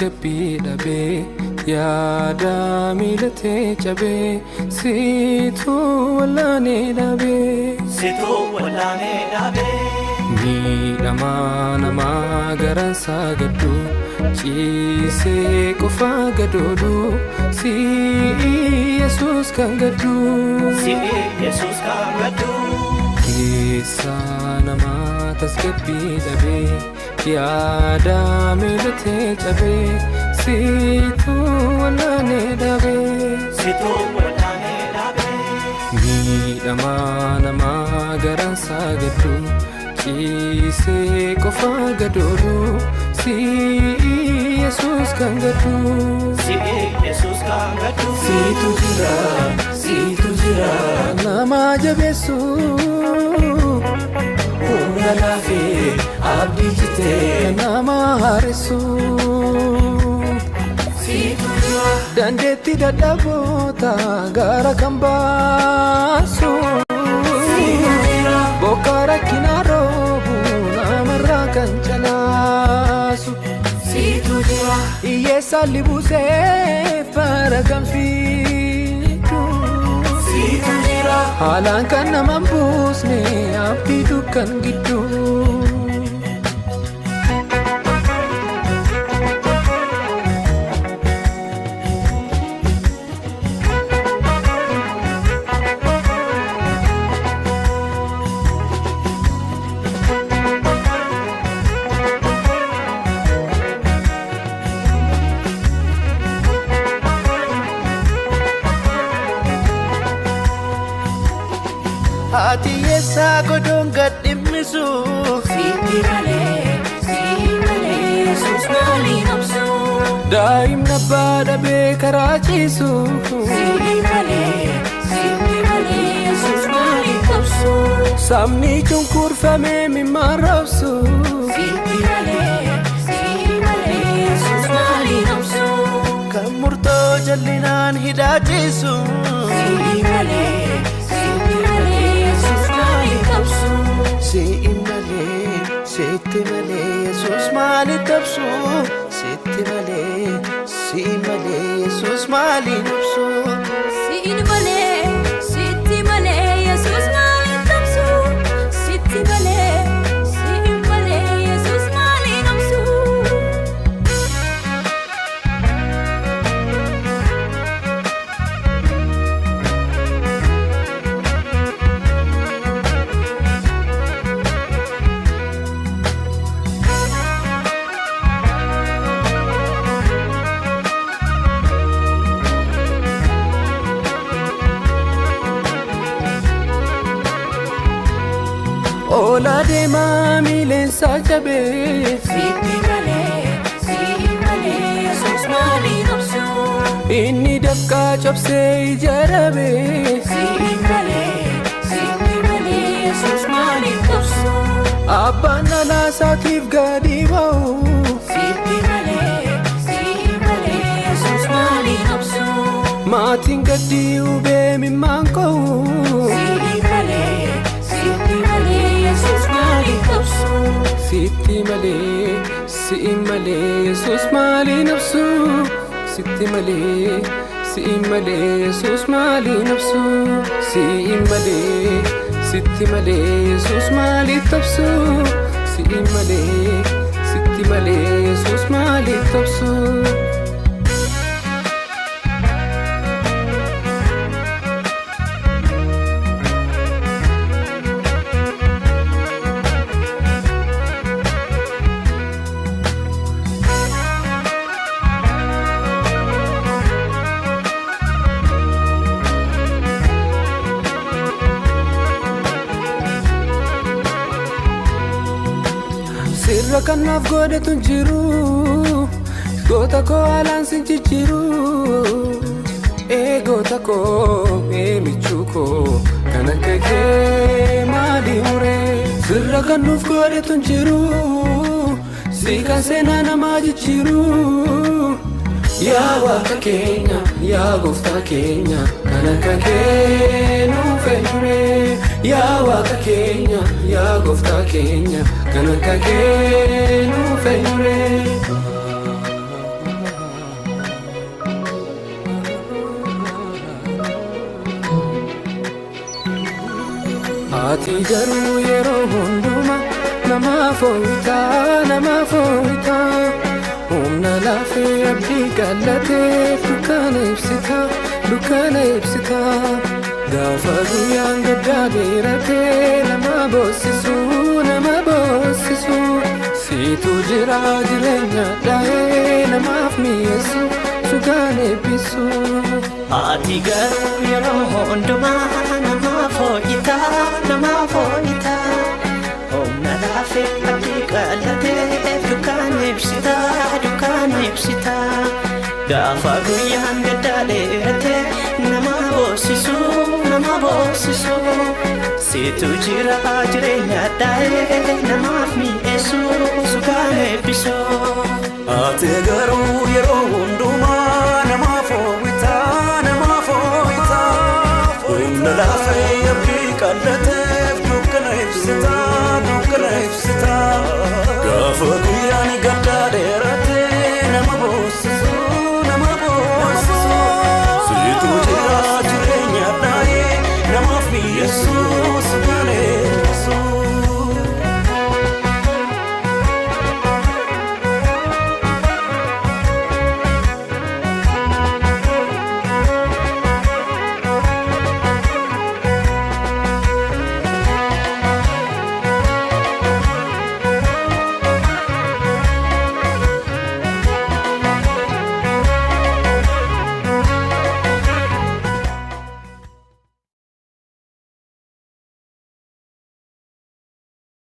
tasgabbii dhabee yaada miilatee cabee siitu wallaanee dhabee. Situu wallaanee dhabee. Miidhamaa namaa garansaa gaddu ciisee qofaa gadoodu si Yesuus kan gaddu. Si'i Yesuus kan gaddu. Keessaa namaa tasgabbii dhabee yaada miilatee cabee siitu wallaanee dhabee. Situu wallaanee dhabee. Miidhamaa namaa garansaa gaddu ciisee qofaa gadoodu si Yesuus kan gaddu. Si'i Yesuus kan gaddu. Siitu jira, siitu jira nama jabeessu humna laafee abdii citee nama haaressu. Situ jira. Dandeettii dadhaboota gara kan baasu. Bokka rakkinaa roobu namarraa kan calaasu. Situ jira. Hiyyeessa libuuseef bara kan fiigu. Situ jira. Haalaan kan nama hin buusne abdii dukkan gidduu. Haati hiyyeessaa godoon gad dhimmisu. Sitti malee, si malee, Yesuus maaliin obsu? Daa'imni abbaa dhabee karaa ciisu. Si malee, sitti malee, Yesuus maaliin obsu? Sabni cunqurfamee mimmaan roobsu. Sitti malee, si malee, Yesuus maaliin obsu? Kan murtoo jallinaan hidhaa ciisu. Si malee, sitti malee, Yesuus maaliin obsu? Si'i malee, sitti malee, Yesuus maaliin obsu? Sitti malee, si'i malee, Yesuus maaliin obsu? Siin malee, sitti malee, Yesuus maaliin obsu? Sitti malee, siin malee, Yesuus maaliin obsu? Oolaa deemaa miileensaa jabee. Sitti malee, si malee, Yesuus maaliin obsu? Inni dafqaa cabsee ija dhabee. Si malee, sitti malee, Yesuus maaliin obsu? Abbaan dhalaa isaatiif gadi ba'u. Sitti malee, si malee, Yesuus maaliin obsu? Maatiin gaddi hubee mimmaan qo'u. Si malee, sitti malee, Yesuus maaliin obsu? Sitti malee, si'i malee, Yesuus maaliin obsu? Sitti malee, si'i malee, Yesuus maaliin obsu? Si'i malee, sitti malee, Yesuus maaliin obsu? Si'i malee, sitti malee, Yesuus maaliin obsu? Sirra kanaaf godhetu hin jiru goota koo haalaan sin jijjiiru. Ee goota koo, ee michuu koo, kan akka kee maali muree? Sirra kan nuuf godhetu hin jiru si kan seenaa namaa jijjiiru. Yaa Waaqa keenya, yaa gooftaa keenya, kan akka kee nuuf eenyure? Yaa Waaqa keenya, yaa gooftaa keenya, kan akka kee nuuf eenyure? Ati garuu yeroo hundumaa namaaf ooyitaa, namaaf ooyitaa. Humna lafee abdii qal'ateef dukkana ibsitaa, dukkana ibsitaa. Gaafa guyyaan gaddaa dheeratee nama boossisu, nama boossisu. Siitu jira jireenya dhaa'ee namaaf mi'eessu, sugaan eebbisu. Ati garuu yeroo hundumaa namaaf hoo'itaa, namaaf hoo'itaa. Humna laafee abdii qal'ateef dukkana ibsitaa, dukkana ibsitaa. Gaafa guyyaan gaddaa dheeratee nama boossisu, nama boossisu. Siitu jira jireenya dhaa'ee namaaf mi'eessu, sugaan eebbisu. Ati garuu yeroo hundumaa namaaf hoo'itaa, namaaf hoo'itaa. Humna lafee abdii qal'ateef dukkana ibsitaa.